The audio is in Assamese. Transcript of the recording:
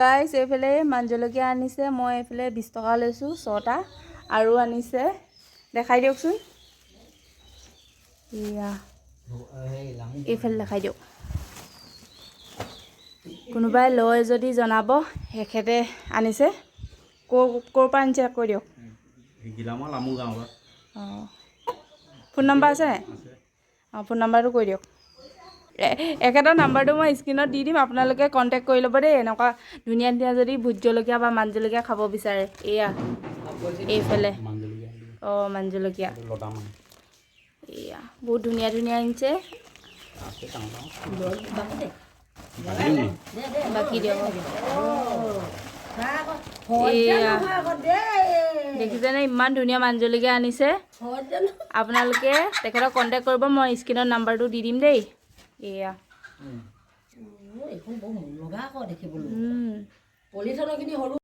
গাইছ, এইফালে মান জলকীয়া আনিছে। মই এইফালে 20 টকা লৈছোঁ ছটা। আৰু আনিছে, দেখাই দিয়কচোন। এয়া এইফালে দেখাই দিয়ক। কোনোবাই লয় যদি জনাব। এখেতে আনিছে। ক'ৰ ক'ৰ পৰা আনিছে কৈ দিয়ক। গিলামাল লামু গাঁৱৰ পৰা। অঁ, ফোন নাম্বাৰ আছে? আছে। অঁ, ফোন নাম্বাৰটো কৈ দিয়ক। এখেতৰ নাম্বাৰটো মই স্ক্ৰীণত দি দিম, আপোনালোকে কণ্টেক্ট কৰি ল'ব দেই। এনেকুৱা ধুনীয়া ধুনীয়া যদি ভোট জলকীয়া বা মান জলকীয়া খাব বিচাৰে। এয়া এইফালে। মান জলকীয়া। অঁ, মান জলকীয়া। লতা মান। এয়া বহুত ধুনীয়া ধুনীয়া আনিছে। আছে ডাঙৰ ডাঙৰ। বাকী দিম নি? বাকী দিয়ক। এয়া দেখিছেনে, ইমান ধুনীয়া মান জলকীয়া আনিছে। আপোনালোকে তেখেতক কণ্টেক্ট কৰিব, মই স্ক্ৰীণত নাম্বাৰটো দি দিম দেই। এয়া। এইখন বৰ মন লগা আকৌ দেখিবলৈ। উম। পলিথিনৰখিনি সৰু।